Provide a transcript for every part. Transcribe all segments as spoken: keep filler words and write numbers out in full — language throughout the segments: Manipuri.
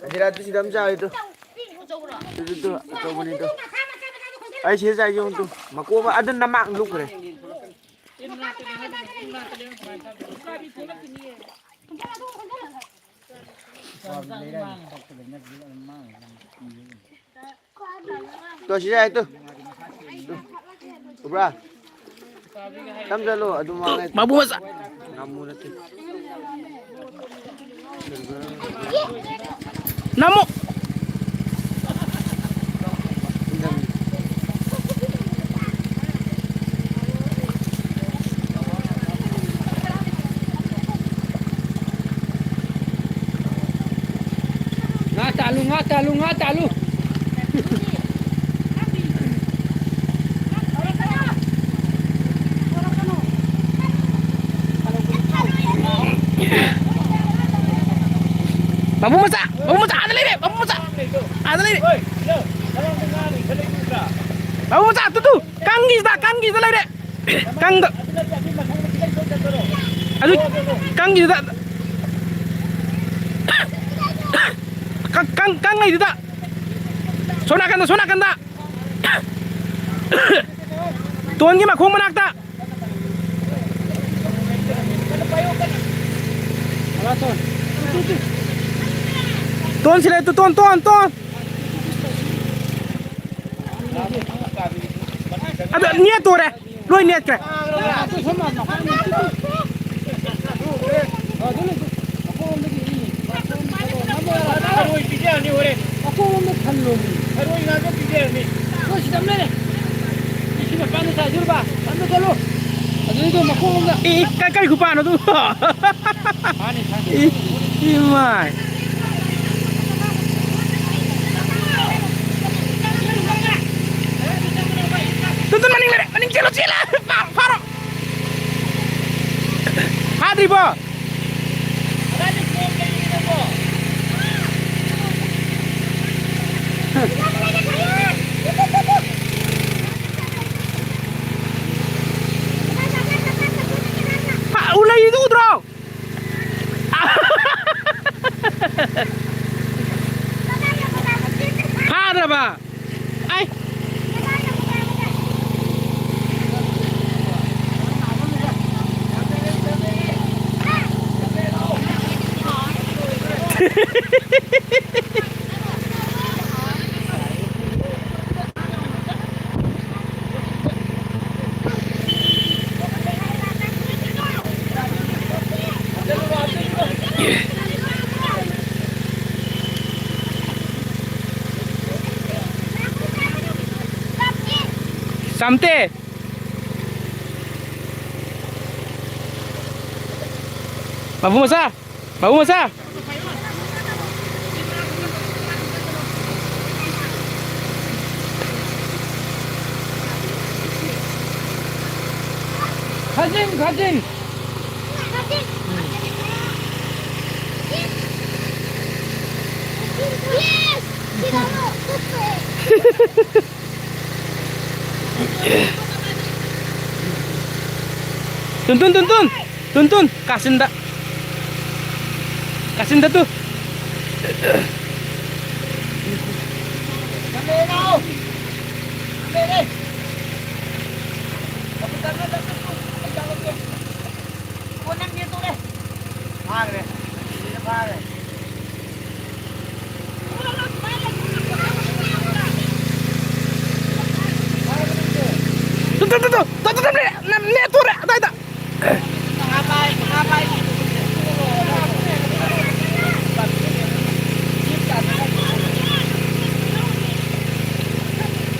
ꯑꯁꯤꯔꯥ, ꯑꯗꯨ ꯁꯤꯗ ꯑꯃ ꯆꯥꯎꯋꯤ, ꯇꯨ꯫ ꯇꯨ, ꯇꯨ, ꯇꯨ, ꯑꯆꯧꯕꯅꯤ, ꯇꯨ꯫ ꯑꯩ ꯁꯤꯗ ꯆꯥꯏꯁꯦ ꯌꯦꯡꯉꯨ, ꯇꯨ꯫ ꯃꯀꯣꯛ ꯑꯃ, ꯑꯗꯨ ꯅꯃꯥꯛ ꯂꯨꯞꯈ꯭ꯔꯦ꯫ ꯇꯣ, ꯁꯤ ꯌꯥꯏ, ꯇꯨ꯫ ꯎꯕ꯭ꯔꯥ? ꯇꯝ ꯆꯠꯂꯣ, ꯑꯗꯨ ꯃꯥꯡꯉꯦ꯫ ꯃꯥꯕꯨ ꯃꯆꯥ꯫ ꯉꯥꯃꯨ ꯅꯠꯇꯦ꯫ ꯅꯃꯨ꯫ ꯉꯥ ꯇꯥꯜꯂꯨ, ꯉꯥ ꯇꯥꯜꯂꯨ, ꯉꯥ ꯇꯥꯜꯂꯨ꯫ ꯃꯕꯨꯡ ꯃꯆꯥ, ꯃꯕꯨꯡ ꯃꯆꯥ, ꯑꯥꯗ ꯂꯩꯔꯦ, ꯃꯕꯨꯡ ꯃꯆꯥ, ꯑꯥꯗ ꯂꯩꯔꯦ꯫ ꯃꯕꯨꯡ ꯃꯆꯥ, ꯇꯨ, ꯇꯨ, ꯀꯪꯒꯤꯁꯤꯗ, ꯀꯪꯒꯤꯁꯤꯗ ꯂꯩꯔꯦ꯫ ꯀꯪꯗ-, ꯑꯗꯨ ꯀꯪꯒꯤꯗꯨꯗ, ꯀꯪ-, ꯀꯪ-, ꯀꯪꯉꯩꯗꯨꯗ, ꯁꯣꯝ ꯅꯥꯀꯟꯗ, ꯁꯣꯝ ꯅꯥꯀꯟꯗ, ꯇꯣꯟꯒꯤ ꯃꯈꯣꯡ ꯃꯅꯥꯛꯇ꯫ ꯇꯣꯟ ꯁꯤꯂꯦ, ꯇꯨ, ꯇꯣꯟ, ꯇꯣꯟ, ꯇꯣꯟ꯫ ꯑꯗꯨ ꯅꯦꯠ ꯇꯣꯔꯦ꯫ ꯂꯣꯏ ꯅꯦꯠꯈ꯭ꯔꯦ꯫ ꯊꯔꯣꯏ ꯄꯤꯖꯔꯅꯤ ꯍꯣꯔꯦꯟ꯫ ꯃꯀꯣꯛꯂꯣꯝꯗ ꯊꯝꯂꯣꯃꯤ꯫ ꯊꯔꯣꯏ ꯉꯥꯛꯇ ꯄꯤꯖꯔꯅꯤ꯫ ꯅꯣꯏ ꯁꯤꯗ ꯑꯃ ꯂꯩꯔꯦ꯫ ꯁꯤ ꯃꯄꯥꯟꯗ ꯆꯥꯏꯗꯣꯔꯤꯕ꯫ ꯑꯝꯇ ꯆꯠꯂꯨ꯫ ꯑꯗꯨꯗꯣ ꯃꯈꯣꯡ ꯑꯃ ꯑꯦ, ꯀ-, ꯀꯔꯤ ꯈꯨꯄꯥꯅꯣ ꯑꯗꯨ? ꯐꯥꯅꯤ, ꯐꯥꯅꯤ꯫ ꯏ-, ꯏꯃꯥꯏ꯫ ꯇꯨ, ꯇꯨ, ꯃꯅꯤꯡ ꯂꯩꯔꯦ, ꯃꯅꯤꯡ ꯆꯦꯜꯂꯣ, ꯆꯦꯜꯂꯣ꯫ ꯐꯥ-, ꯐꯥꯔꯣ꯫ ꯐꯥꯗ꯭ꯔꯤꯕꯣ? ꯍꯥ, ꯎ ꯂꯩꯔꯤꯗꯨ ꯎꯗ꯭ꯔꯣ? ꯐꯥꯗ꯭ꯔꯕ? ꯑꯩ꯫ ꯆꯥꯝꯇꯦ꯫ ꯃꯕꯨ ꯃꯆꯥ, ꯃꯕꯨ ꯃꯆꯥ꯫ ꯈꯥꯖꯤꯡ, ꯈꯥꯖꯤꯡ꯫ ꯇꯨꯟꯇꯨꯟ, ꯇꯨꯟꯇꯨꯟ, ꯇꯨꯟꯇꯨꯟ, ꯀꯥꯆꯤꯟꯗ, ꯀꯥꯆꯤꯟꯗ ꯇꯨ꯫ ꯐꯥꯈ꯭ꯔꯦ꯫ ꯐꯥꯈ꯭ꯔꯦ꯫ ꯇꯨ, ꯇꯨ, ꯇꯨ, ꯇꯨ, ꯇꯨ, ꯇꯨ, ꯇꯨ, ꯅꯦ-, ꯅꯦꯠ ꯇꯨꯔꯦ ꯑꯗꯥꯏꯗ꯫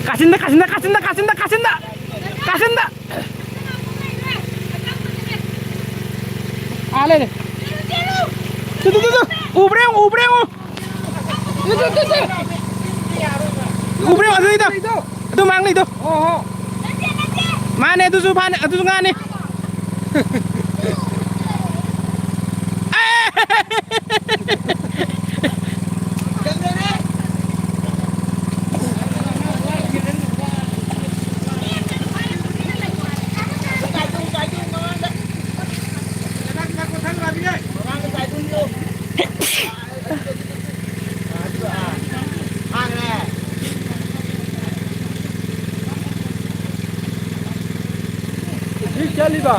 ꯀꯥꯆꯤꯟꯗ, ꯀꯥꯆꯤꯟꯗ, ꯀꯥꯆꯤꯟꯗ, ꯀꯥꯆꯤꯟꯗ, ꯀꯥꯆꯤꯟꯗ, ꯀꯥꯆꯤꯟꯗ꯫ ꯑꯥ ꯂꯩꯔꯦ꯫ ꯇꯨ, ꯇꯨ, ꯇꯨ, ꯇꯨ꯫ ꯎꯕ꯭ꯔꯥ ꯌꯦꯡꯉꯨ, ꯎꯕ꯭ꯔꯥ ꯌꯦꯡꯉꯨ꯫ ꯇꯨ, ꯇꯨ, ꯇꯨ, ꯇꯨ꯫ ꯎꯕ꯭ꯔꯥ ꯌꯦꯡꯉꯨ, ꯑꯗꯨꯗꯩꯗꯣ꯫ ꯑꯗꯨ ꯃꯥꯡ ꯂꯩꯗꯣ꯫ ꯑꯣ ꯍꯣ꯫ ꯃꯥꯅꯦ, ꯑꯗꯨꯁꯨ ꯐꯥꯅꯦ, ꯑꯗꯨꯁꯨ ꯉꯥꯅꯦ꯫ ꯍꯧꯖꯤꯛ ꯆꯠꯂꯤꯕ꯫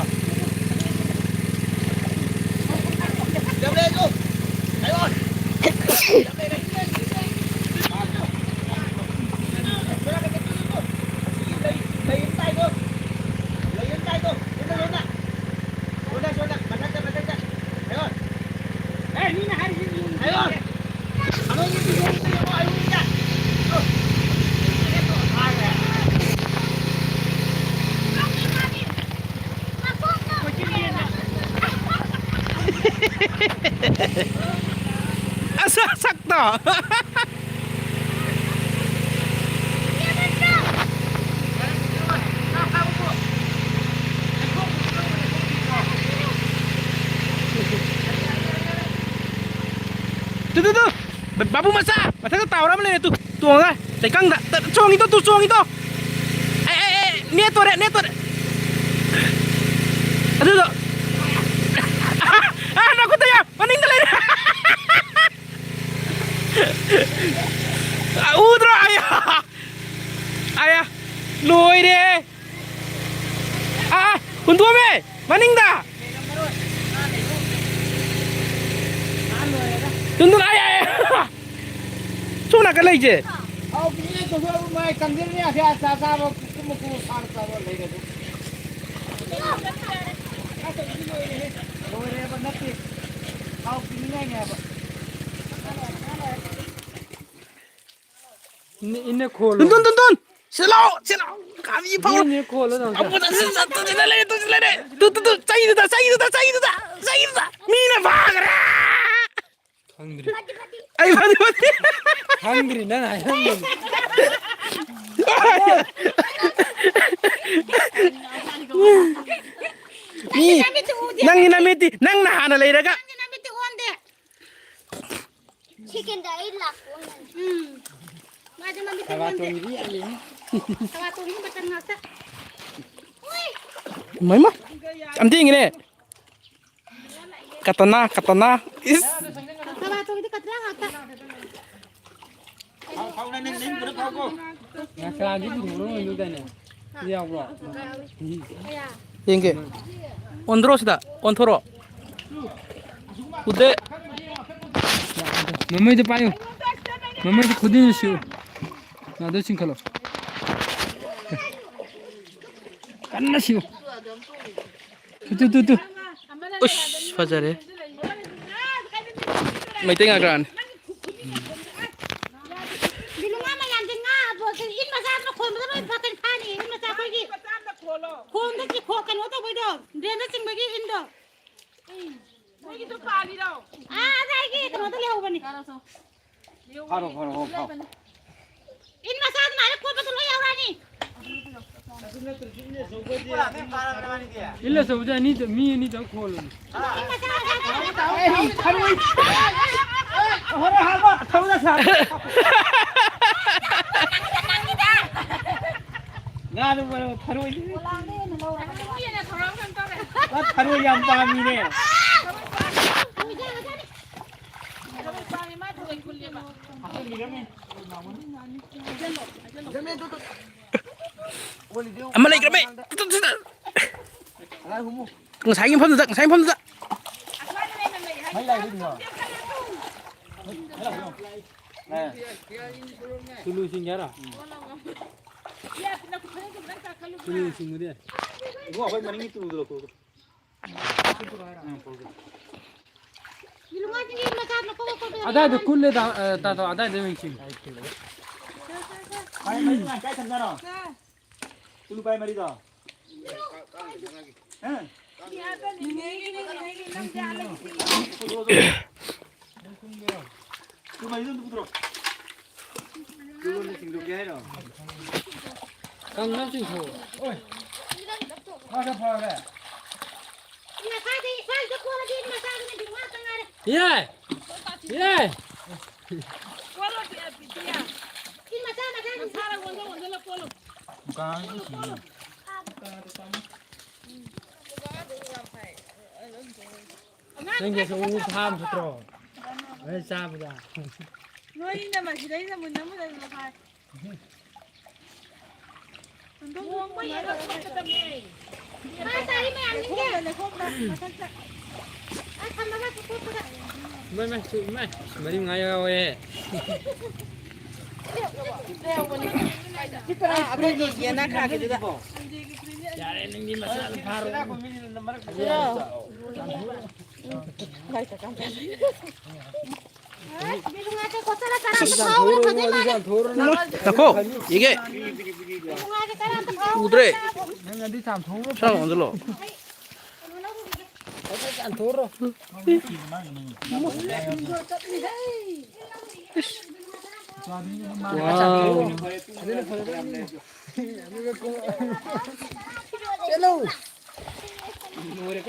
ꯑꯁ, ꯁꯛꯇꯣ꯫ ꯇꯨ, ꯇꯨ, ꯇꯨ꯫ ꯕꯥꯕꯨ ꯃꯆꯥ, ꯃꯊꯛꯇ ꯇꯥꯎꯔ ꯑꯃ ꯂꯩꯔꯦ ꯇꯨ꯫ ꯇꯣꯡꯉꯒ ꯂꯩꯀꯪꯗ ꯇ-, ꯆꯣꯡꯉꯤꯗꯣ ꯇꯨ, ꯆꯣꯡꯉꯤꯗꯣ꯫ ꯑꯦ, ꯑꯦ, ꯑꯦ, ꯅꯦꯠꯇꯣꯔꯦ, ꯅꯦꯠꯇꯣꯔꯦ꯫ ꯑꯗꯨꯗꯣ꯫ ꯑꯥ, ꯅꯈꯨꯠꯇ ꯌꯥ-, ꯃꯅꯤꯡꯗ ꯂꯩꯔꯦ꯫ ꯑꯥ, ꯎꯗ꯭ꯔꯣ? ꯑꯌꯥ! ꯑꯌꯥ! ꯂꯣꯏꯔꯦ! ꯑꯥ, ꯍꯨꯟꯗꯣꯛꯑꯝꯃꯦ! ꯃꯅꯤꯡꯗ! ꯇꯨꯟꯗꯨꯟ, ꯑꯥꯏ, ꯑꯥꯏ, ꯑꯥꯏ! ꯁꯣꯝ ꯅꯥꯀꯟ ꯂꯩꯁꯦ꯫ ꯍꯥꯎ, ꯄꯤꯛꯅꯤꯛ ꯇꯧꯊꯣꯛꯑꯕ ꯃꯥꯏ ꯀꯪꯁꯤꯜꯂꯅꯤ, ꯑꯁꯤ ꯑꯆꯥ ꯆꯥꯕ ꯀꯨꯀꯨ ꯃꯀꯨ ꯁꯥꯅ ꯆꯥꯕ ꯂꯩꯔꯁꯨ꯫ ꯂꯣꯏꯔꯦꯕ, ꯅꯠꯇꯦ꯫ ꯍꯥꯎ, ꯄꯤꯛꯅꯤꯛ ꯍꯥꯏꯅꯦ ꯍꯥꯏꯕ꯫ ꯏꯟꯅ, ꯏꯟꯅ ꯈꯣꯜꯂꯣ꯫ ꯇꯨꯟꯗꯨꯟ, ꯇꯨꯟꯗꯨꯟ! ꯁꯤꯗ ꯂꯥꯛꯑꯣ, ꯁꯤꯗ ꯂꯥꯛꯑꯣ! ꯒꯥꯔꯤ ꯐꯥꯎꯔꯣ! ꯏꯟꯅ ꯈꯣꯜꯂꯣ ꯇꯧꯁꯦ꯫ ꯑꯃꯨꯛ ꯇꯨ, ꯇꯨ, ꯇꯨ, ꯁꯤꯗ ꯂꯩꯔꯦ, ꯇꯨ, ꯁꯤꯗ ꯂꯩꯔꯦ! ꯇꯨ, ꯇꯨ, ꯇꯨ, ꯆꯩꯗꯨꯗ, ꯆꯩꯗꯨꯗ, ꯆꯩꯗꯨꯗ! ꯆꯩꯗꯨꯗ! ꯈꯪꯗ꯭ꯔꯤ ꯅꯪ ꯍꯥꯏꯔꯝꯕꯗꯣ꯫ ꯃꯤ, ꯅꯪꯒꯤ ꯅꯃꯤꯠꯇꯤ, ꯅꯪꯅ ꯍꯥꯟꯅ ꯂꯩꯔꯒ꯫ ꯅꯪꯒꯤ ꯅꯃꯤꯠꯇꯤ ꯑꯣꯟꯗꯦ꯫ ꯁꯦꯀꯦꯟꯗ ꯑꯩ ꯂꯥꯛꯄ ꯑꯣꯏꯅ꯫ ꯎꯝ꯫ ꯃꯥꯗꯤ ꯃꯃꯤꯠꯇꯤ ꯊꯕꯥ ꯑꯣꯟꯗꯦ꯫ ꯆꯣꯡꯕꯤꯗꯤ ꯌꯥꯝ ꯂꯦꯝꯃꯤ꯫ ꯊꯕꯥ ꯆꯣꯡꯕꯤ ꯃꯇꯝ ꯉꯥꯛꯇ꯫ ꯎꯏ꯫ ꯏꯃꯥ, ꯏꯃꯥ꯫ ꯌꯥꯝ ꯊꯦꯡꯉꯤꯅꯦ꯫ ꯀꯇꯅꯥ, ꯀꯇꯅꯥ꯫ ꯏꯁ꯫ ꯊꯕꯥ ꯆꯣꯡꯕꯤꯗꯤ ꯀꯇꯅꯥ ꯉꯥꯛꯇ꯫ ꯉꯀ꯭ꯔꯥꯗꯤ ꯄꯨꯊꯣꯛꯂꯝꯃꯣꯏꯗꯨꯗꯅꯦ꯫ ꯁꯤ ꯌꯥꯎꯕ꯭ꯔꯣ? ꯌꯦꯡꯒꯦ꯫ ꯑꯣꯟꯊꯣꯔꯛꯑꯣ ꯁꯤꯗ꯫ ꯑꯣꯟꯊꯣꯔꯛꯑꯣ꯫ ꯎꯗꯦ꯫ ꯃꯃꯩꯗꯣ ꯄꯥꯏꯌꯨ꯫ ꯃꯃꯩꯗꯣ ꯈꯨꯗꯤꯡꯗ ꯁꯤꯌꯨ꯫ ꯅꯥꯗꯣ ꯆꯤꯡꯈꯠꯂꯣ꯫ ꯀꯟꯅ ꯁꯤꯌꯨ꯫ ꯇꯨ, ꯇꯨ, ꯇꯨ, ꯇꯨ꯫ ꯎꯁ, ꯐꯖꯔꯦ꯫ ꯃꯩꯇꯩ ꯉꯥꯀ꯭ꯔꯥꯅꯤ꯫ ꯕꯤꯂꯨꯉꯥ ꯃꯌꯥꯝꯁꯦ ꯉꯥ ꯏꯟ ꯃꯆꯥꯗꯨꯅ ꯈꯣꯟꯕꯗ ꯂꯣꯏ ꯐꯥ-, ꯀꯩꯅꯣ ꯐꯥꯅꯤ꯫ ꯏꯟ ꯃꯆꯥ ꯑꯩꯈꯣꯏꯒꯤ ꯈꯣꯡꯗ ꯆꯤꯈꯣ-, ꯀꯩꯅꯣ ꯇꯧꯕꯩꯗꯣ, drain ꯗ ꯆꯤꯡꯕꯒꯤ ꯏꯟꯗꯣ꯫ ꯅꯣꯏꯒꯤꯗꯣ ꯄꯥꯜꯂꯤꯔꯣ? ꯑꯥ, ꯑꯗꯥꯏꯒꯤ ꯀꯩꯅꯣꯗ ꯂꯩꯍꯧꯕꯅꯤ꯫ ꯐꯥꯔꯣ, ꯐꯥꯔꯣ, ꯐꯥꯔꯣ, ꯐꯥꯔꯣ꯫ ꯏꯟ ꯃꯆꯥ ꯑꯗꯨꯃꯥꯏꯅ ꯀꯣꯠꯄꯗꯣ ꯂꯣꯏ ꯌꯥꯎꯔꯛꯑꯅꯤ꯫ ꯏꯜ ꯑꯆꯧꯕꯗꯤ ꯑꯅꯤꯗ, ꯃꯤ ꯑꯅꯤꯗꯪ ꯈꯣꯜꯂꯨꯅꯦ꯫ ꯏꯟ ꯃꯆꯥ ꯃꯆꯥ ꯑꯗꯨꯃꯥꯏꯅ ꯑꯩ ꯊꯔꯣꯏ꯫ ꯍꯣꯔꯦꯟ ꯍꯥꯞꯄ ꯊꯔꯣꯏꯗ ꯁꯥ-, ꯉꯥꯗꯨ ꯃꯔꯨ ꯊꯔꯣꯏꯗꯨꯗꯤ꯫ ꯃꯥ ꯊꯔꯣꯏ ꯌꯥꯝ ꯄꯥꯝꯃꯤꯅꯦ꯫ ꯑꯃ ꯂꯩꯈ꯭ꯔꯃꯦ꯫ ꯉꯁꯥꯏꯒꯤ ꯃꯐꯝꯗꯨꯗ, ꯉꯁꯥꯏꯒꯤ ꯃꯐꯝꯗꯨꯗ꯫ ꯇꯨꯂꯨ ꯆꯤꯡꯒꯦ ꯍꯥꯏꯔꯣ? ꯇꯨꯂꯨ ꯆꯤꯡꯕꯗꯤ? ꯏꯕꯨꯡꯉꯣ, ꯑꯩꯈꯣꯏ ꯃꯅꯤꯡꯒꯤ ꯇꯨꯂꯨꯗꯣ ꯂꯧꯊꯣꯛꯎ꯫ ꯑꯗꯥꯏꯗ ꯀꯨꯜꯂꯦ, ꯇꯥ-, ꯑ, ꯇꯥꯗꯣ, ꯑꯗꯥꯏꯗ ꯑꯣꯏꯅ ꯆꯤꯡ꯫ ꯄꯥꯏ ꯃꯔꯤ ꯀꯥꯏ ꯊꯝꯖꯥꯠꯅꯣ? ꯇꯨꯂꯨ ꯄꯥꯏ ꯃꯔꯤꯗꯣ? ꯍꯥ? ꯇꯨꯂꯨ ꯃꯔꯤꯗꯣ ꯑꯝꯇ ꯄꯨꯊꯣꯔꯛꯑꯣ꯫ ꯀꯪꯅ ꯆꯤꯡꯊꯣꯛꯑꯣ꯫ ꯃꯥ ꯈꯔ ꯐꯔꯦ꯫ ꯉꯁꯥꯏꯗꯤ ꯏꯝꯐꯥꯜꯗ ꯀꯣꯜꯂꯗꯤ ꯃꯆꯥꯗꯨꯅ ꯑꯗꯨꯝ ꯉꯥꯛꯇ ꯉꯥꯏꯔꯦ꯫ ꯌꯥꯏ! ꯌꯥꯏ! ꯀꯣꯜꯂꯣ, ꯄꯤꯌꯥ, ꯄꯤꯌꯥ꯫ ꯁꯤ ꯃꯆꯥ ꯃꯆꯥ ꯅꯁꯥꯅ ꯑꯣꯟꯁꯤꯜ ꯑꯣꯟꯁꯤꯜꯂ ꯀꯣꯜꯂꯣ꯫ ꯀꯣꯜꯂꯣ, ꯀꯣꯜꯂꯣ꯫ ꯅꯪꯒꯤ ꯑꯆꯧꯕ ꯐꯥꯝ ꯅꯠꯇ꯭ꯔꯣ? ꯂꯣꯏ ꯆꯥꯕꯗ꯫ ꯅꯣꯏꯅ ꯃꯁꯤꯗꯩꯗ ꯃꯨꯟꯅ ꯃꯨꯟꯅ ꯐꯥꯏ꯫ ꯃꯥ ꯇꯥꯔꯤ ꯃꯌꯥꯝꯁꯤꯡꯁꯦ꯫ ꯂꯩꯈꯣꯝꯗ, ꯂꯩꯈꯣꯝꯗ, ꯃꯊꯛꯇ꯫ ꯑ, ꯊꯝꯃꯒ ꯆꯠꯊꯣꯛꯄꯗ꯫ ꯏꯃꯥꯏ, ꯏꯃꯥꯏ, ꯏꯃꯥꯏ, ꯃꯔꯤ ꯃꯉꯥ ꯌꯥꯎꯋꯦ꯫ ꯑꯥ, ꯑꯩꯈꯣꯏꯒꯤ ꯌꯦꯅꯥ ꯈꯥꯒꯤꯗꯨꯗ꯫ ꯌꯥꯔꯦ, ꯅꯪꯗꯤ ꯃꯆꯥꯗꯣ ꯐꯥꯔꯣ꯫ ꯁꯤꯔꯣ? ꯎꯝ, ꯂꯥꯏ ꯆꯠꯀꯥꯟ ꯐꯖꯩ꯫ ꯑꯁ, ꯕꯤꯂꯨꯡꯉꯥꯁꯦ ꯀꯣꯠꯆꯔ ꯆꯥꯔ ꯑꯝꯇ ꯐꯥꯎꯔꯦ, ꯐꯖꯩ ꯃꯥꯜꯂꯦ꯫ ꯉꯥꯏꯈꯣ, ꯌꯦꯡꯒꯦ꯫ ꯕꯤꯂꯨꯡꯉꯥꯁꯦ ꯆꯥꯔ ꯑꯝꯇ ꯐꯥꯎꯔꯦ꯫ ꯎꯗ꯭ꯔꯦ꯫ ꯅꯪ ꯑꯗꯨ ꯆꯥꯝꯊꯣꯛꯎꯔꯣ꯫ ꯁꯥ ꯂꯣꯟꯁꯤꯜꯂꯣ꯫ ꯀꯩꯅꯣ ꯂꯧꯔꯨꯈꯤꯒꯦ꯫ ꯐꯖꯅ ꯆꯥꯝꯊꯣꯛꯎꯔꯣ꯫ ꯋꯥꯎ꯫ ꯑꯗꯨꯅ ꯐꯔꯗꯕꯅꯤ꯫ ꯆꯠꯂꯣ꯫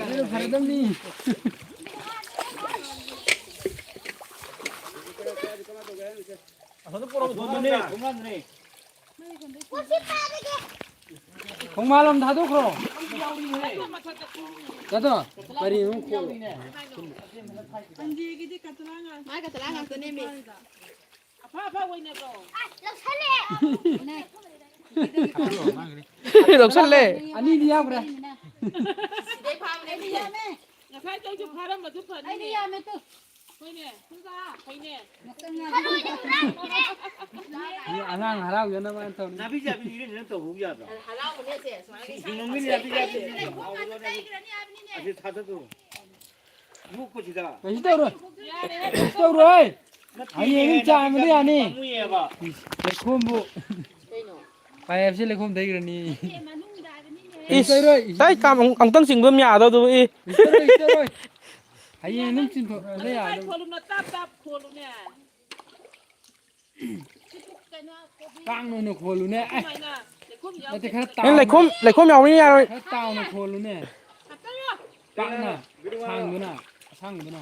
ꯑꯗꯨꯅ ꯐꯔꯗꯕꯅꯤ꯫ ꯊꯣꯡꯃꯥꯂꯣꯝ ꯊꯥꯗꯣꯛꯈ꯭ꯔꯣ꯫ ꯗꯥꯗꯣ, ꯀꯔꯤꯅꯣ ꯈꯣꯠꯂꯣ꯫ ꯃꯥꯏ ꯀꯇꯂꯥ ꯉꯥꯛꯇꯅꯦꯃꯤ꯫ ꯑꯐ ꯑꯐ ꯑꯣꯏꯅꯕ꯭ꯔꯣ? ꯂꯧꯁꯜꯂꯦ꯫ ꯑꯅꯤꯗꯤ ꯌꯥꯎꯈ꯭ꯔꯦ꯫ ꯁꯤꯗꯩ ꯐꯥꯕꯅꯦ꯫ ꯉꯁꯥꯏꯗꯩꯁꯨ ꯐꯥꯔꯝꯕꯗꯨ ꯐꯅꯤꯅꯦ꯫ ꯍꯣꯏꯅꯦ, ꯁꯨꯝ ꯆꯥ, ꯐꯩꯅꯦ꯫ ꯃꯤ ꯑꯉꯥꯡ ꯍꯔꯥꯎꯖꯅꯕ ꯍꯥꯏꯅ ꯇꯧꯔꯤ꯫ ꯅꯥꯄꯤ ꯆꯥꯕꯤ ꯏꯔꯦꯟꯖꯅ ꯇꯧꯍꯧ ꯌꯥꯗ꯭ꯔꯣ? ꯍꯔꯥꯎꯕꯅꯦ ꯑꯁꯦ, ꯁꯨꯃꯥꯏꯅ ꯍꯤꯡꯉꯝꯒꯅꯤ ꯏꯁꯥ ꯅꯥꯄꯤ ꯆꯥꯕꯤ ꯏꯔꯦꯟꯖꯅ꯫ ꯂꯩꯈꯣꯝ ꯉꯥꯛꯇ ꯇꯩꯈ꯭ꯔꯅꯤ ꯍꯥꯏꯕꯅꯤꯅꯦ꯫ ꯑꯁꯤ ꯊꯥꯗꯗ꯭ꯔꯣ? ꯌꯣꯛꯄꯁꯤꯗ꯫ ꯀꯩꯁꯨ ꯇꯧꯔꯣꯏ꯫ ꯌꯥꯔꯦ꯫ ꯀꯩꯁꯨ ꯇꯧꯔꯣꯏ꯫ ꯅꯠꯇꯦ, ꯍꯌꯦꯡ ꯅꯥꯄꯤ ꯆꯥꯝꯕꯗꯤ ꯆꯥꯕꯤ ꯌꯥꯅꯤ꯫ ꯄꯥꯝꯃꯨꯏꯌꯦꯕ꯫ ꯂꯩꯈꯣꯝꯕꯨ꯫ ꯀꯩꯅꯣ? ꯄꯥꯏꯞꯁꯦ ꯂꯩꯈꯣꯝ ꯇꯩꯈ꯭ꯔꯅꯤ꯫ ꯅꯠꯇꯦ, ꯃꯅꯨꯡꯗ ꯍꯥꯏꯕꯅꯤꯅꯦ꯫ ꯏꯁ, ꯇꯩꯔꯣꯏ꯫ ꯇꯥꯏ ꯀꯥꯝ ꯑꯃꯨꯛ-, ꯑꯃꯨꯛꯇꯪ ꯆꯤꯡꯕ ꯑꯃ ꯌꯥꯗꯧꯗꯨꯕꯨ, ꯏ꯫ ꯏꯁ, ꯇꯩꯔꯣꯏ, ꯏꯁ, ꯇꯩꯔꯣꯏ꯫ ꯍꯌꯦꯡ ꯑꯗꯨꯝ ꯆꯤꯡꯊꯣꯛꯄꯗ ꯌꯥꯗꯧ꯫ ꯈꯣꯜꯂꯨꯅ ꯇꯥꯞ ꯇꯥꯞ ꯈꯣꯜꯂꯨꯅꯦ꯫ ꯀꯥꯡꯅ ꯑꯣꯏꯅ ꯈꯣꯜꯂꯨꯅꯦ꯫ ꯑꯦ, ꯅꯠꯇꯦ, ꯈꯔ ꯅꯪ ꯇꯥꯎꯅ, ꯂꯩꯈꯣꯝ, ꯂꯩꯈꯣꯝ ꯌꯥꯎꯕꯅꯤ ꯌꯥꯔꯣꯏ꯫ ꯈꯔ ꯇꯥꯎꯅ ꯈꯣꯜꯂꯨꯅꯦ꯫ ꯀꯥꯡꯅ, ꯁꯥꯡꯗꯨꯅ, ꯑꯁꯥꯡꯗꯨꯅ꯫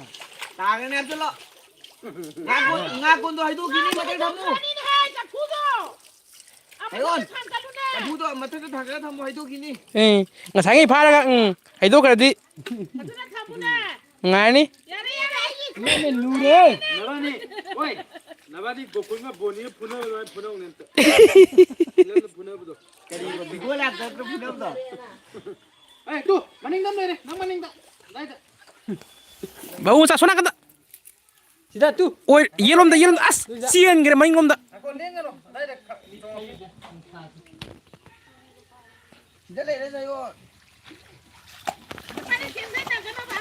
ꯇꯥꯒꯅꯦ, ꯍꯥꯞꯆꯤꯜꯂꯣ꯫ ꯉꯥ ꯀꯣꯟ-, ꯉꯥ ꯀꯣꯟꯗꯣ ꯍꯩꯗꯣꯛꯈꯤꯅꯤ, ꯃꯊꯛ ꯊꯝꯃꯨ꯫ ꯍꯩꯔꯣꯟ, ꯆꯐꯨꯗꯣ ꯃꯊꯛꯇ ꯊꯥꯡꯒꯠꯂ ꯊꯝꯃꯣ, ꯍꯩꯗꯣꯛꯈꯤꯅꯤ꯫ ꯑꯦ, ꯉꯁꯥꯏꯉꯩ ꯐꯥꯔꯒ, ꯎꯝ, ꯍꯩꯗꯣꯛꯈ꯭ꯔꯗꯤ꯫ ꯅꯨꯡꯉꯥꯏꯔꯅꯤ꯫ ꯌꯥꯔꯦ, ꯌꯥꯔꯦ, ꯑꯩꯒꯤ ꯂꯨꯔꯦ꯫ ꯅꯕꯥꯅꯤ, ꯑꯣꯏ, ꯅꯕꯥꯅꯤ ꯒꯣꯀꯨꯜꯒ ꯕꯣꯅꯤꯒ ꯐꯨꯅꯕ ꯑꯗꯨꯃꯥꯏꯅ ꯐꯨꯅꯧꯅꯦ ꯑꯝꯇ꯫ ꯐꯤꯂꯝꯗ ꯐꯨꯅꯕꯗꯣ꯫ ꯀꯔꯤꯕ, ꯕꯤꯒꯣꯜ ꯑꯦꯛꯇꯔꯗ ꯐꯨꯅꯕꯗꯣ? ꯑꯦ, ꯇꯨ, ꯃꯅꯤꯡꯗ ꯑꯃ ꯂꯩꯔꯦ, ꯅꯪ ꯃꯅꯤꯡꯗ꯫ ꯑꯗꯥꯏꯗ꯫ ꯕꯥꯕꯨ ꯃꯆꯥ, ꯁꯣꯝ ꯅꯥꯀꯟꯗ꯫ ꯁꯤꯗ ꯇꯨ꯫ ꯑꯣꯏ, ꯌꯦꯠꯂꯣꯝꯗ, ꯌꯦꯠꯂꯣꯝꯗ꯫ ꯑꯁ, ꯆꯦꯟꯈ꯭ꯔꯦ ꯃꯅꯤꯡꯂꯣꯝꯗ꯫ ꯉꯥꯏꯈꯣ, ꯂꯦꯡꯒꯅꯨ꯫ ꯑꯗꯥꯏꯗ ꯈ-, ꯁꯤꯗ ꯂꯩꯔꯦ, ꯆꯌꯣꯜ꯫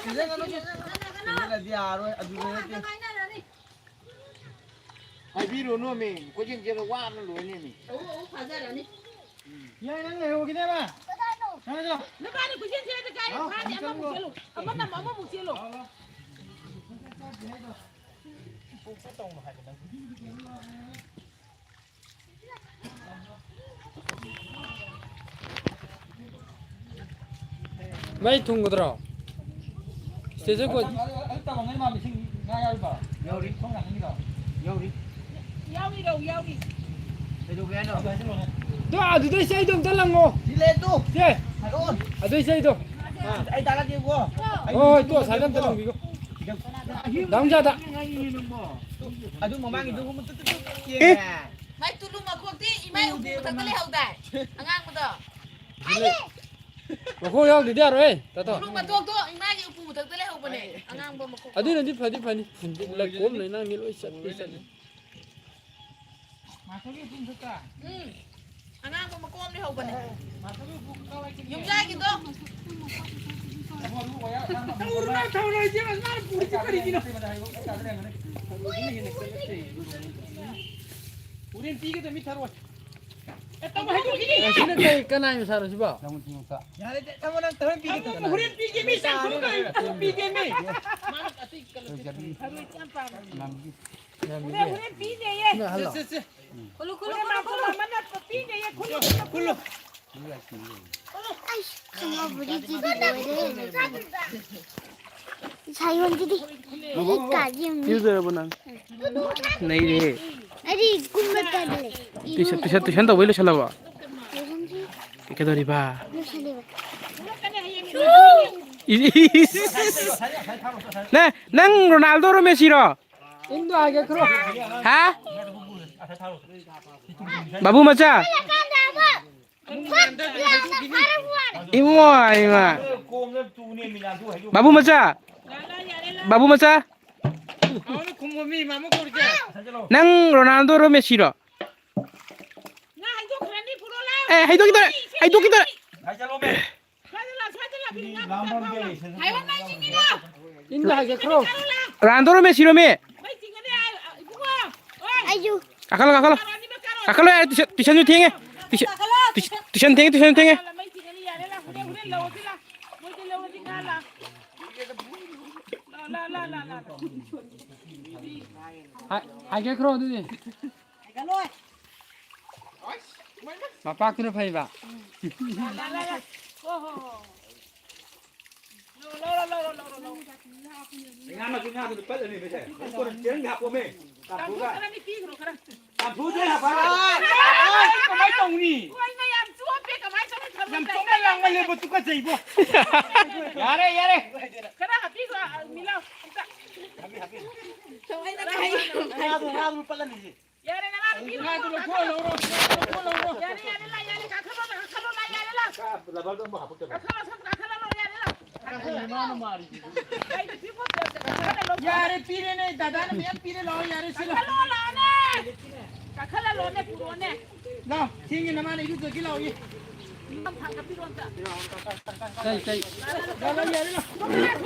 ꯆꯦꯟꯖꯒꯅꯨ, ꯆꯦꯟꯖꯒꯅꯨ꯫ ꯆꯦꯟꯖꯜꯂꯗꯤ ꯌꯥꯔꯣꯏ, ꯑꯗꯨꯗ ꯅꯠꯇꯦ꯫ ꯍꯥꯏꯕꯤꯔꯨꯅꯨꯃꯤ, ꯀꯣꯏꯆꯦꯟ ꯆꯦꯜꯂ ꯋꯥꯕꯅ ꯂꯣꯏꯅꯦꯃꯤ꯫ ꯑꯎ, ꯑꯎ, ꯐꯥꯖꯔꯅꯤ꯫ ꯌꯥꯏ, ꯅꯪ ꯂꯩꯍꯧꯈꯤꯅꯦꯕ꯫ ꯀꯗꯥꯏꯅꯣ? ꯅꯪ ꯂꯩꯍꯧ꯫ ꯅꯕꯥꯅꯤ ꯀꯣꯏꯆꯦꯟ ꯆꯦꯜꯂꯗꯤ ꯀꯥꯏꯗ ꯂꯥꯎ, ꯐꯥꯅꯤ? ꯑꯃꯨꯛ ꯑꯃꯃꯨꯛ ꯆꯠꯂꯣ꯫ ꯆꯦꯜꯂꯨ꯫ ꯑꯃꯅ ꯑꯃꯃꯨꯛ ꯆꯦꯜꯂꯨ꯫ ꯂꯥꯎ, ꯂꯥꯎ꯫ ꯃꯩ ꯊꯨꯡꯒꯗ꯭ꯔꯣ? ꯁ꯭ꯇꯦꯁꯟ ꯀꯣꯏ- ꯑꯗꯨ ꯇꯧꯔꯝꯒꯅꯤ ꯃꯥ ꯃꯤꯁꯤꯡ ꯉꯥ ꯌꯥꯎꯔꯤꯕꯣ? ꯌꯥꯎꯔꯤ꯫ ꯁꯣꯝ ꯅꯥꯀꯟꯒꯤꯗꯣ? ꯌꯥꯎꯔꯤ꯫ ꯌꯥꯎꯔꯤ, ꯔꯧ ꯌꯥꯎꯔꯤ꯫ ꯀꯩꯗꯧꯒꯦ ꯍꯥꯏꯅꯣ? ꯑꯗꯨ ꯍꯥꯏꯖꯤꯜꯂꯣꯅꯦ꯫ ꯑꯗꯨ ꯑꯗꯨꯗꯩ ꯆꯩꯗꯣ ꯑꯝꯇ ꯂꯪꯉꯣ꯫ ꯁꯤ ꯂꯩ ꯑꯗꯨ꯫ ꯁꯦ꯫ ꯍꯥꯏꯔꯛꯑꯣ꯫ ꯑꯗꯨꯗꯩ ꯆꯩꯗꯣ꯫ ꯑꯥ꯫ ꯑꯩ ꯇꯥꯛꯂꯛꯀꯦꯀꯣ꯫ ꯑꯩ ꯍꯣꯏ, ꯍꯣꯏ, ꯇꯨ ꯑꯁꯥꯏꯗ ꯑꯝꯇ ꯂꯪꯕꯤꯀꯣ꯫ ꯂꯪꯕꯤꯀꯣ꯫ ꯗꯥ ꯃꯨꯛꯆꯥꯗ꯫ ꯑꯗꯨ ꯃꯃꯥꯡꯒꯤꯗꯨꯒꯨꯝꯕ ꯇꯨ ꯇꯨ ꯇꯨ ꯌꯦꯡꯉꯦ꯫ ꯃꯥꯏ ꯇꯨꯂꯨ ꯃꯈꯣꯡꯗꯤ ꯏꯃꯥꯏ ꯎꯄꯨ ꯃꯊꯛꯇ ꯂꯩꯍꯧꯗꯥꯏ? ꯑꯉꯥꯡꯕꯗꯣ꯫ ꯃꯈꯣꯡ ꯌꯥꯎꯗ꯭ꯔꯗꯤ ꯌꯥꯔꯣꯏꯍꯦ, ꯇꯥꯇꯣ꯫ ꯇꯨꯂꯨ ꯃꯊꯛꯇꯣ ꯏꯃꯥꯒꯤ ꯎꯄꯨ ꯃꯊꯛꯇ ꯂꯩꯍꯧꯕꯅꯦ, ꯑꯉꯥꯡꯕ ꯃꯈꯣꯡꯗꯣ꯫ ꯑꯗꯨꯅꯗꯤ ꯐꯗꯤ ꯐꯅꯤ꯫ ꯂꯩꯈꯣꯝ ꯂꯩꯅꯥꯡꯗꯤ ꯂꯣꯏ ꯆꯠꯄꯤ ꯆꯠꯂꯤ꯫ ꯎꯝ꯫ ꯑꯉꯥꯡꯕ ꯃꯀꯣꯛ ꯑꯃ ꯂꯩꯍꯧꯕꯅꯦ꯫ ꯌꯨꯝꯖꯥꯒꯤꯗꯣ꯫ ꯊꯧꯔꯨꯅꯨ, ꯊꯧꯔꯨꯅꯨ, ꯏꯆꯦ, ꯃꯥꯅ ꯄꯨꯔꯤꯁꯤ ꯀꯔꯤꯒꯤꯅꯣ? ꯍꯣꯔꯦꯟ ꯄꯤꯒꯗꯕ ꯃꯤ ꯊꯔꯣꯏ꯫ ꯑꯦ, ꯇꯧꯕ ꯍꯥꯏꯗꯣꯛꯈꯤꯅꯤ꯫ ꯑꯦ, ꯁꯤꯅ ꯀꯩ, ꯀꯅꯥꯏ ꯃꯆꯥꯅꯣ ꯁꯤꯕꯣ? ꯌꯥꯔꯦ, ꯊꯝꯃꯣ, ꯅꯪ ꯊꯔꯣꯏ ꯄꯤꯒꯦ꯫ ꯍꯣꯔꯦꯟ ꯄꯤꯒꯦ, ꯃꯤ ꯆꯥꯛ ꯊꯣꯡ ꯀꯔꯤ ꯄꯤꯒꯦ, ꯃꯤ? ꯃꯥꯅ ꯑꯇꯩ ꯀꯩꯅꯣ ꯊꯔꯣꯏ ꯌꯥꯝ ꯄꯥꯝꯃꯦ꯫ ꯍꯣꯔꯦꯟ, ꯍꯣꯔꯦꯟ ꯄꯤꯅꯦꯌꯦ꯫ ꯁꯦ, ꯁꯦ, ꯁꯦ꯫ ꯈꯨꯜꯂꯨ, ꯈꯨꯜꯂꯨ, ꯈꯨꯜꯂꯨ, ꯈꯨꯜꯂꯨ꯫ ꯃꯃꯟ ꯅꯠꯄ ꯄꯤꯅꯦꯌꯦ, ꯈꯨꯜꯂꯨ, ꯈꯨꯜꯂꯨ, ꯈꯨꯜꯂꯨ꯫ ꯑꯩꯁ, ꯈꯪꯉꯕꯨꯗꯤ ꯆꯤꯗꯤ ꯂꯣꯏꯔꯦ꯫ ꯁꯥꯌꯣꯟꯁꯤꯗꯤ ꯍꯦꯛ ꯀꯥꯗꯤ ꯌꯦꯡꯉꯨ꯫ ꯏꯔꯨꯖꯔꯕꯣ ꯅꯪ? ꯅꯩꯔꯦꯍꯦ꯫ ꯑꯩꯗꯤ ꯀꯨꯝꯕ ꯇꯜꯂꯦ꯫ ꯇꯨꯏꯁꯟ, ꯇꯨꯏꯁꯟ, ꯇꯨꯏꯁꯟ ꯇꯧꯕꯩ ꯂꯣꯏꯁꯜꯂꯕꯣ? ꯂꯣꯏꯁꯟꯗ꯭ꯔꯤ꯫ ꯀꯩꯗꯧꯔꯤꯕ? ꯂꯣꯏꯁꯜꯂꯤꯕ꯫ ꯏꯁ, ꯏꯁ, ꯏꯁ, ꯏꯁ꯫ ꯅꯪ, ꯅꯪ ꯔꯣꯅꯥꯜꯗꯣꯔꯣ ꯃꯦꯁꯤꯔꯣ? ꯏꯟꯗꯣ ꯍꯥꯏꯒꯦ ꯈꯔꯣ꯫ ꯍꯥ? ꯕꯥꯕꯨ ꯃꯆꯥ? ꯏꯃꯣ, ꯏꯃꯥ꯫ ꯕꯥꯕꯨ ꯃꯆꯥ? ꯕꯥꯕꯨ ꯃꯆꯥ? ꯅꯪ ꯔꯣꯅꯥꯜꯗꯣꯔꯣ ꯃꯦꯁꯤꯔꯣ? ꯑꯦ, ꯍꯩꯗꯣꯛꯈꯤꯗꯣꯔꯦ, ꯍꯩꯗꯣꯛꯈꯤꯗꯣꯔꯦ꯫ ꯏꯟꯗ ꯍꯥꯏꯒꯠꯈ꯭ꯔꯣ꯫ ꯔꯥꯟꯗꯣꯔꯣ ꯃꯦꯁꯤꯔꯣꯃꯤ? ꯑꯩꯁꯨ꯫ ꯀꯥꯈꯠꯂꯣ, ꯀꯥꯈꯠꯂꯣ꯫ ꯀꯥꯈꯠꯂꯣ ꯌꯥꯔꯦ, ꯇꯨꯏꯁꯟ, ꯇꯨꯏꯁꯟꯁꯨ ꯊꯦꯡꯉꯦ꯫ ꯇꯨꯏꯁꯟ, ꯇꯨꯏꯁꯟ, ꯇꯨꯏꯁꯟ ꯊꯦꯡꯉꯦ, ꯇꯨꯏꯁꯟ ꯊꯦꯡꯉꯦ꯫ ꯍꯥꯏ-, ꯍꯥꯏꯒꯠꯈ꯭ꯔꯣ ꯑꯗꯨꯗꯤ꯫ ꯃꯄꯥꯛꯇꯨꯅ ꯐꯩꯕ꯫ ꯉꯥ ꯃꯆꯤꯟ ꯉꯥꯗꯨꯅ ꯄꯠꯂꯅꯤ ꯃꯁꯦ꯫ ꯀꯣꯟꯅ ꯆꯦꯔꯪꯗ ꯍꯥꯞꯄꯣꯃꯦ꯫ ꯇꯥꯟꯊꯣꯛꯑꯒ꯫ ꯇꯥꯟꯊꯣꯛꯑꯒ ꯍꯥꯞꯄ꯫ ꯑꯩ ꯀꯃꯥꯏ ꯇꯧꯅꯤ? ꯌꯥꯝ ꯆꯣꯞꯄꯦ, ꯀꯃꯥꯏ ꯇꯧꯅꯤ? ꯌꯥꯝ ꯆꯣꯞꯅ ꯂꯥꯡꯃꯜꯂꯦꯕꯣ, ꯇꯨꯀꯠꯆꯩꯕꯣ꯫ ꯌꯥꯔꯦ, ꯌꯥꯔꯦ꯫ ꯈꯔ ꯍꯥꯞꯄꯤꯈ꯭ꯔꯣ, ꯃꯤꯂꯥꯎ ꯑꯝꯇ꯫ ꯉꯥꯗꯨ, ꯉꯥꯗꯨ ꯄꯠꯂꯅꯤ ꯁꯤ꯫ ꯌꯥꯔꯦ, ꯅꯃꯥ ꯅꯨꯄꯤ ꯂꯧꯔꯣ, ꯉꯥꯗꯨ ꯂꯧꯊꯣꯛꯑ ꯂꯧꯔꯣ, ꯂꯧꯊꯣꯛꯑ ꯂꯧꯔꯣ꯫ ꯌꯥꯔꯦ, ꯌꯥꯔꯦ, ꯂꯥ, ꯌꯥꯔꯦ, ꯀꯥꯈꯠꯂꯣ, ꯀꯥꯈꯠꯂꯣ, ꯂꯥ, ꯌꯥꯔꯦ, ꯂꯥ꯫ ꯔꯕꯔꯗꯣ ꯑꯃꯨꯛ ꯍꯥꯞꯄꯛꯇꯕ꯫ ꯀꯥꯈꯠꯂꯣ, ꯁꯣꯝ ꯀꯥꯈꯠꯂꯣ, ꯂꯥ, ꯌꯥꯔꯦ, ꯂꯥ꯫ ꯀꯥꯈꯠꯂꯣ, ꯃꯥꯅ ꯃꯥꯔꯤꯁꯤꯗꯤ꯫ ꯑꯩ ꯅꯨꯄꯤ ꯄꯣꯠ ꯀꯥꯈꯠꯂꯣ, ꯂꯥ꯫ ꯌꯥꯔꯦ, ꯄꯤꯔꯦꯅꯦ, ꯗꯥꯗꯥꯅ ꯃꯌꯥꯝ ꯄꯤꯔꯦ, ꯂꯥꯛꯑꯣ, ꯌꯥꯔꯦ, ꯁꯤ ꯂꯥꯛꯑꯣ꯫ ꯀꯥꯈꯠꯂꯣ, ꯂꯥꯅꯦ꯫ ꯀꯥꯈꯠꯂ ꯂꯣꯅꯦ, ꯄꯨꯔꯣꯅꯦ꯫ ꯂꯥꯛꯑꯣ, ꯊꯦꯡꯉꯦ, ꯅꯃꯥꯅ ꯏꯔꯨꯖꯒꯦ ꯂꯥꯛꯑꯣ, ꯏ꯫ ꯅꯝ ꯊꯥꯡꯒꯠꯄꯤꯔꯣ ꯑꯝꯇ꯫ ꯀꯩ, ꯀꯩ? ꯂꯥꯛꯑꯣ, ꯂꯥꯛꯑꯣ, ꯌꯥꯔꯦ, ꯂꯥꯛꯑꯣ꯫